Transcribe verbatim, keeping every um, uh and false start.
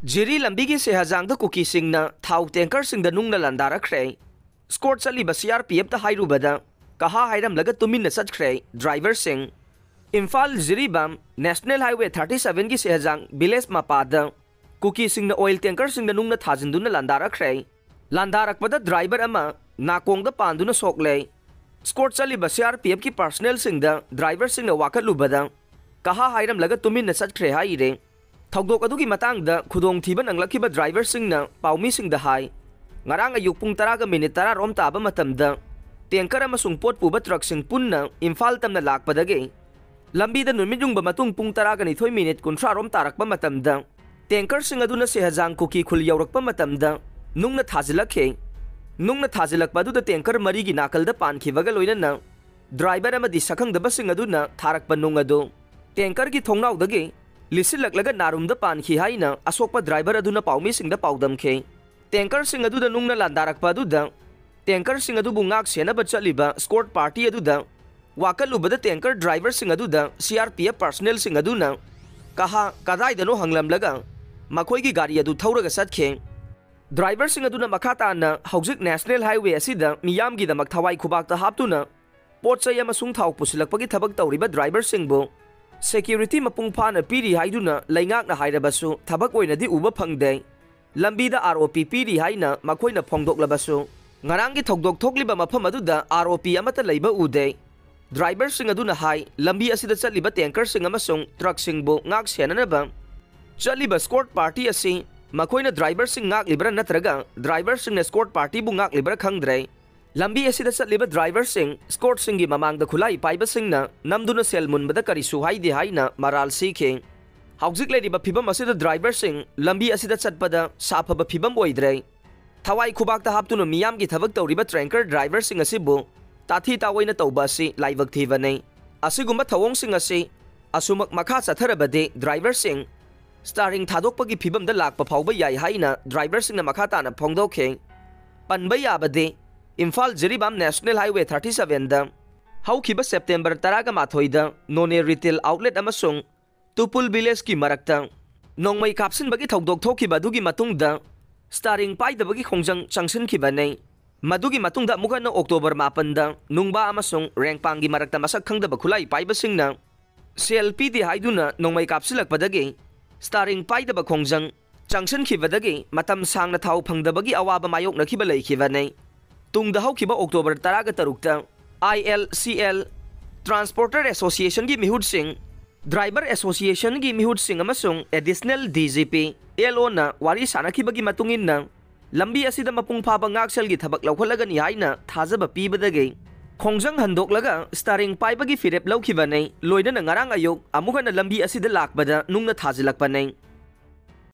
ꯖꯤꯔꯤ ꯂꯝꯕꯤꯒꯤ ꯁꯦꯍꯖꯥꯡꯗ ꯀꯨꯀꯤꯁꯤꯡꯅ ꯊꯥꯎ ꯇꯦꯡꯀꯔꯁꯤꯡꯗ ꯅꯨꯡꯅ ꯂꯥꯟꯗꯥꯔꯛꯈ꯭ꯔꯦ꯫ ꯁ꯭ꯀꯣꯔꯠ ꯆꯠꯂꯤꯕ ꯁꯤ ꯑꯥꯔ ꯄꯤ ꯑꯦꯐꯇ ꯍꯥꯏꯔꯨꯕꯗ ꯀꯍꯥ ꯍꯥꯏꯔꯝꯂꯒ ꯇꯨꯃꯤꯟꯅ ꯆꯠꯈ꯭ꯔꯦ ꯗ꯭ꯔꯥꯏꯚꯔꯁꯤꯡ꯫ Imphal Jiribam national highway thirty ꯁꯚꯦꯟꯒꯤ ꯁꯦꯍꯖꯥꯡ ꯚꯤꯂꯦꯖ ꯃꯄꯥꯗ ꯀꯨꯀꯤꯁꯤꯡꯅ ꯑꯣꯏꯜ ꯇꯦꯡꯀꯔꯁꯤꯡꯗ ꯅꯨꯡꯅ ꯊꯥꯖꯤꯟꯗꯨꯅ ꯂꯥꯟꯗꯥꯔꯛꯈ꯭ꯔꯦ꯫ ꯂꯥꯟꯗꯥꯔꯛꯄꯗ ꯗ꯭ꯔꯥꯏꯚꯔ ꯑꯃ ꯅꯥꯀꯣꯡꯗ ꯄꯥꯟꯗꯨꯅ ꯁꯣꯛꯂꯦ꯫ ꯁ꯭ꯀꯣꯔꯠ ꯆꯠꯂꯤꯕ ꯁꯤ ꯑꯥꯔ ꯄꯤ ꯑꯦꯐꯀꯤ ꯄꯥꯔꯁꯅꯦꯜꯁꯤꯡꯗ ꯗ꯭ꯔꯥꯏꯚꯔꯁꯤꯡꯅ ꯋꯥꯀꯠꯂꯨꯕꯗ ꯀꯍꯥ ꯍꯥꯏꯔꯝꯂꯒ ꯇꯨꯃꯤꯟꯅ ꯆꯠꯈ꯭ꯔꯦ ꯍꯥꯏꯔꯦ꯫ ꯊꯧꯗꯣꯛ ꯑꯗꯨꯒꯤ ꯃꯇꯥꯡꯗ ꯈꯨꯗꯣꯡꯊꯤꯕ ꯅꯪꯂꯛꯈꯤꯕ ꯗ꯭ꯔꯥꯏꯚꯔꯁꯤꯡꯅ ꯄꯥꯎꯃꯤꯁꯤꯡꯗ ꯍꯥꯏ, ꯉꯔꯥꯡ ꯑꯌꯨꯛ ꯄꯨꯡ ꯇꯔꯥꯒ ꯃꯤꯅꯤꯠ ꯇꯔꯥ ꯔꯣꯝ ꯇꯥꯕ ꯃꯇꯝꯗ ꯇꯦꯡꯀꯔ ꯑꯃꯁꯨꯡ ꯄꯣꯠ ꯄꯨꯕ ꯇ꯭ꯔꯛꯁꯤꯡ ꯄꯨꯟꯅ ꯏꯝꯐꯥꯜ ꯇꯝꯅ ꯂꯥꯛꯄꯗꯒꯤ ꯂꯝꯕꯤꯗ ꯅꯨꯃꯤꯠ ꯌꯨꯡꯕ ꯃꯇꯨꯡ ꯄꯨꯡ ꯇꯔꯥꯒ ꯅꯤꯊꯣꯏ ꯃꯤꯅꯤꯠ ꯀꯨꯟꯊ꯭ꯔꯥ ꯔꯣꯝ ꯇꯥꯔꯛꯄ ꯃꯇꯝꯗ ꯇꯦꯡꯀꯔꯁꯤꯡ ꯑꯗꯨꯅ ꯁꯦꯍꯖꯥꯡ ꯀꯨꯀꯤ ꯈꯨꯜ ꯌꯧꯔꯛꯄ ꯃꯇꯝꯗ ꯅꯨꯡꯅ ꯊꯥꯖꯤꯜꯂꯛꯈꯤ꯫ ꯅꯨꯡꯅ ꯊꯥꯖꯤꯜꯂꯛꯄ ꯑꯗꯨꯗ ꯇꯦꯡꯀꯔ ꯃꯔꯤꯒꯤ ꯅꯥꯀꯜꯗ ꯄꯥꯟꯈꯤꯕꯒ ꯂꯣꯏꯅꯅ ꯗ꯭ꯔꯥꯏꯚꯔ ꯑꯃꯗꯤ ꯁꯛꯈꯪꯗꯕꯁꯤꯡ ꯑꯗꯨꯅ ꯊꯥꯔꯛꯄ ꯅꯨꯡ ꯑꯗꯨ ꯇꯦꯡꯀꯔꯒꯤ ꯊꯣꯡꯅꯥꯎꯗꯒꯤ ꯂꯤꯁꯤꯜꯂꯛꯂꯒ ꯅꯥꯔꯨꯝꯗ ꯄꯥꯟꯈꯤ ꯍꯥꯏꯅ ꯑꯁꯣꯛꯄ ꯗ꯭ꯔꯥꯏꯚꯔ ꯑꯗꯨꯅ ꯄꯥꯎꯃꯤꯁꯤꯡꯗ ꯄꯥꯎꯗꯝꯈꯤ꯫ ꯇꯦꯡꯀꯔꯁꯤꯡ ꯑꯗꯨꯗ ꯅꯨꯡꯅ ꯂꯥꯟꯗꯥꯔꯛꯄ ꯑꯗꯨꯗ ꯇꯦꯡꯀꯔꯁꯤꯡ ꯑꯗꯨꯕꯨ ꯉꯥꯛ ꯁꯦꯟꯅꯕ ꯆꯠꯂꯤꯕ ꯁ꯭ꯀꯣꯔꯠ ꯄꯥꯔꯇꯤ ꯑꯗꯨꯗ ꯋꯥꯀꯠꯂꯨꯕꯗ ꯇꯦꯡꯀꯔ ꯗ꯭ꯔꯥꯏꯚꯔꯁꯤꯡ ꯑꯗꯨꯗ ꯁꯤ ꯑꯥꯔ ꯄꯤ ꯑꯦꯐ ꯄꯥꯔꯁꯅꯦꯜꯁꯤꯡ ꯑꯗꯨꯅ ꯀꯍꯥ ꯀꯗꯥꯏꯗꯅꯣ ꯍꯪꯂꯝꯂꯒ ꯃꯈꯣꯏꯒꯤ ꯒꯥꯔꯤ ꯑꯗꯨ ꯊꯧꯔꯒ ꯆꯠꯈꯤ꯫ ꯗ꯭ꯔꯥꯏꯚꯔꯁꯤꯡ ꯑꯗꯨꯅ ꯃꯈꯥ ꯇꯥꯅ ꯍꯧꯖꯤꯛ ꯅꯦꯁꯅꯦꯜ ꯍꯥꯏꯋꯦ ꯑꯁꯤꯗ ꯃꯤꯌꯥꯝꯒꯤꯗꯃꯛ ꯊꯋꯥꯏ ꯈꯨꯕꯥꯛꯇ ꯍꯥꯞꯇꯨꯅ ꯄꯣꯠ ꯆꯩ ꯑꯃꯁꯨꯡ ꯊꯥꯎ ꯄꯨꯁꯤꯜꯂꯛꯄꯒꯤ ꯊꯕꯛ ꯇꯧꯔꯤꯕ ꯗ꯭ꯔꯥꯏꯚꯔꯁꯤꯡꯕꯨ ꯁꯦꯀ꯭ꯌꯨꯔꯤꯇꯤ ꯃꯄꯨꯡ ꯐꯥꯅ ꯄꯤꯔꯤ ꯍꯥꯏꯗꯨꯅ ꯂꯩꯉꯥꯛꯅ ꯍꯥꯏꯔꯕꯁꯨ ꯊꯕꯛ ꯑꯣꯏꯅꯗꯤ ꯎꯕ ꯐꯪꯗꯦ꯫ ꯂꯝꯕꯤꯗ ꯑꯥꯔ ꯑꯣ ꯄꯤ ꯄꯤꯔꯤ ꯍꯥꯏꯅ ꯃꯈꯣꯏꯅ ꯐꯣꯡꯗꯣꯛꯂꯕꯁꯨ ꯉꯔꯥꯡꯒꯤ ꯊꯧꯗꯣꯛ ꯊꯣꯛꯂꯤꯕ ꯃꯐꯝ ꯑꯗꯨꯗ ꯑꯥꯔ ꯑꯣ ꯄꯤ ꯑꯃꯠꯇ ꯂꯩꯕ ꯎꯗꯦ꯫ ꯗ꯭ꯔꯥꯏꯚꯔꯁꯤꯡ ꯑꯗꯨꯅ ꯍꯥꯏ, ꯂꯝꯕꯤ ꯑꯁꯤꯗ ꯆꯠꯂꯤꯕ ꯇꯦꯡꯀꯔꯁꯤꯡ ꯑꯃꯁꯨꯡ ꯇ꯭ꯔꯛꯁꯤꯡꯕꯨ ꯉꯥꯛ ꯁꯦꯟꯅꯅꯕ ꯆꯠꯂꯤꯕ ꯁ꯭ꯀꯣꯔꯠ ꯄꯥꯔꯇꯤ ꯑꯁꯤ ꯃꯈꯣꯏꯅ ꯗ꯭ꯔꯥꯏꯚꯔꯁꯤꯡ ꯉꯥꯛꯂꯤꯕ꯭ꯔꯥ ꯅꯠꯇ꯭ꯔꯒ ꯗ꯭ꯔꯥꯏꯚꯔꯁꯤꯡꯅ ꯁ꯭ꯀꯣꯔꯠ ꯄꯥꯔꯇꯤꯕꯨ ꯉꯥꯛꯂꯤꯕ꯭ꯔꯥ ꯈꯪꯗ꯭ꯔꯦ꯫ ꯂꯝꯕꯤ ꯑꯁꯤꯗ ꯆꯠꯂꯤꯕ ꯗ꯭ꯔꯥꯏꯚꯔꯁꯤꯡ ꯁ꯭ꯀꯣꯔꯠꯁꯤꯡꯒꯤ ꯃꯃꯥꯡꯗ ꯈꯨꯠꯂꯥꯏ ꯄꯥꯏꯕꯁꯤꯡꯅ ꯅꯝꯗꯨꯅ ꯁꯦꯜ ꯃꯨꯟꯕꯗ ꯀꯔꯤꯁꯨ ꯍꯥꯏꯗꯦ ꯍꯥꯏꯅ ꯃꯔꯥꯜ ꯁꯤꯈꯤ꯫ ꯍꯧꯖꯤꯛ ꯂꯩꯔꯤꯕ ꯐꯤꯕꯝ ꯑꯁꯤꯗ ꯗ꯭ꯔꯥꯏꯚꯔꯁꯤꯡ ꯂꯝꯕꯤ ꯑꯁꯤꯗ ꯆꯠꯄꯗ ꯁꯥꯐꯕ ꯐꯤꯕꯝ ꯑꯣꯏꯗ꯭ꯔꯦ꯫ ꯊꯋꯥꯏ ꯈꯨꯕꯥꯛꯇ ꯍꯥꯞꯇꯨꯅ ꯃꯤꯌꯥꯝꯒꯤ ꯊꯕꯛ ꯇꯧꯔꯤꯕ ꯇꯦꯡꯀꯔ ꯗ꯭ꯔꯥꯏꯚꯔꯁꯤꯡ ꯑꯁꯤꯕꯨ ꯇꯥꯊꯤ ꯇꯥꯑꯣꯏꯅ ꯇꯧꯕ ꯑꯁꯤ ꯂꯥꯏꯕꯛ ꯊꯤꯕꯅꯤ꯫ ꯑꯁꯤꯒꯨꯝꯕ ꯊꯧꯑꯣꯡꯁꯤꯡ ꯑꯁꯤ ꯑꯁꯨꯃꯛ ꯃꯈꯥ ꯆꯠꯊꯔꯕꯗꯤ ꯗ꯭ꯔꯥꯏꯚꯔꯁꯤꯡ ꯁ꯭ꯇꯥꯔꯤꯡ ꯊꯥꯗꯣꯛꯄꯒꯤ ꯐꯤꯕꯝꯗ ꯂꯥꯛꯄ ꯐꯥꯎꯕ ꯌꯥꯏ ꯍꯥꯏꯅ ꯗ꯭ꯔꯥꯏꯚꯔꯁꯤꯡꯅ ꯃꯈꯥ ꯇꯥꯅ ꯐꯣꯡꯗꯣꯛꯈꯤ꯫ ꯄꯟꯕ ꯌꯥꯕꯗꯤ, Imphal Jiribam national highway thirty ꯁꯚꯦꯟꯗ ꯍꯧꯈꯤꯕ ꯁꯦꯞꯇꯦꯝꯕꯔ ꯇꯔꯥꯒ ꯃꯥꯊꯣꯏꯗ ꯅꯣꯅꯦ ꯔꯤꯇꯦꯜ ꯑꯥꯎꯠꯂꯦꯠ ꯑꯃꯁꯨꯡ ꯇꯨꯄꯨꯜ ꯚꯤꯂꯦꯖꯀꯤ ꯃꯔꯛꯇ ꯅꯣꯡꯃꯩ ꯀꯥꯞꯁꯤꯟꯕꯒꯤ ꯊꯧꯗꯣꯛ ꯊꯣꯛꯈꯤꯕ ꯑꯗꯨꯒꯤ ꯃꯇꯨꯡꯗ ꯁ꯭ꯇꯥꯔꯤꯡ ꯄꯥꯏꯗꯕꯒꯤ ꯈꯣꯡꯖꯪ ꯆꯪꯁꯤꯟꯈꯤꯕꯅꯤ꯫ ꯃꯗꯨꯒꯤ ꯃꯇꯨꯡꯗ ꯑꯃꯨꯛ ꯍꯟꯅ ꯑꯣꯛꯇꯣꯕꯔ ꯃꯥꯄꯟꯗ ꯅꯨꯡꯕꯥ ꯑꯃꯁꯨꯡ ꯔꯦꯡꯄꯥꯡꯒꯤ ꯃꯔꯛꯇ ꯃꯁꯛ ꯈꯪꯗꯕ ꯈꯨꯠꯂꯥꯏ ꯄꯥꯏꯕꯁꯤꯡꯅ ꯁꯦꯜ ꯄꯤꯗꯦ ꯍꯥꯏꯗꯨꯅ ꯅꯣꯡꯃꯩ ꯀꯥꯞꯁꯤꯜꯂꯛꯄꯗꯒꯤ ꯁ꯭ꯇꯥꯔꯤꯡ ꯄꯥꯏꯗꯕ ꯈꯣꯡꯖꯪ ꯆꯪꯁꯤꯟꯈꯤꯕꯗꯒꯤ ꯃꯇꯝ ꯁꯥꯡꯅ ꯊꯥꯎ ꯐꯪꯗꯕꯒꯤ ꯑꯋꯥꯕ ꯃꯥꯌꯣꯛꯅꯈꯤꯕ ꯂꯩꯈꯤꯕꯅꯤ꯫ ꯇꯨꯡꯗ ꯍꯧꯈꯤꯕ ꯑꯣꯛꯇꯣꯕꯔ ꯇꯔꯥꯒ ꯇꯔꯨꯛꯇ ILCL, Transporter Associationꯒꯤ ꯃꯤꯍꯨꯠꯁꯤꯡ, Driver Associationꯒꯤ ꯃꯤꯍꯨꯠꯁꯤꯡ ꯑꯃꯁꯨꯡ Additional DGP, LOꯅ ꯋꯥꯔꯤ ꯁꯥꯅꯈꯤꯕꯒꯤ ꯃꯇꯨꯡ ꯏꯟꯅ, ꯂꯝꯕꯤ ꯑꯁꯤꯗ ꯃꯄꯨꯡ ꯐꯥꯕ ꯉꯥꯛꯁꯦꯜꯒꯤ ꯊꯕꯛ ꯂꯧꯈꯠꯂꯒꯅꯤ ꯍꯥꯏꯅ ꯊꯥꯖꯕ ꯄꯤꯕꯗꯒꯤ ꯈꯣꯡꯖꯪ ꯍꯟꯗꯣꯛꯂꯒ ꯁ꯭ꯇꯥꯔꯤꯡ ꯄꯥꯏꯕꯒꯤ ꯐꯤꯔꯦꯞ ꯂꯧꯈꯤꯕꯅꯤ꯫ ꯂꯣꯏꯅꯅ ꯉꯔꯥꯡ ꯑꯌꯨꯛ ꯑꯃꯨꯛ ꯍꯟꯅ ꯂꯝꯕꯤ ꯑꯁꯤꯗ ꯂꯥꯛꯄꯗ ꯅꯨꯡꯅ ꯊꯥꯖꯤꯜꯂꯛꯄꯅꯤ꯫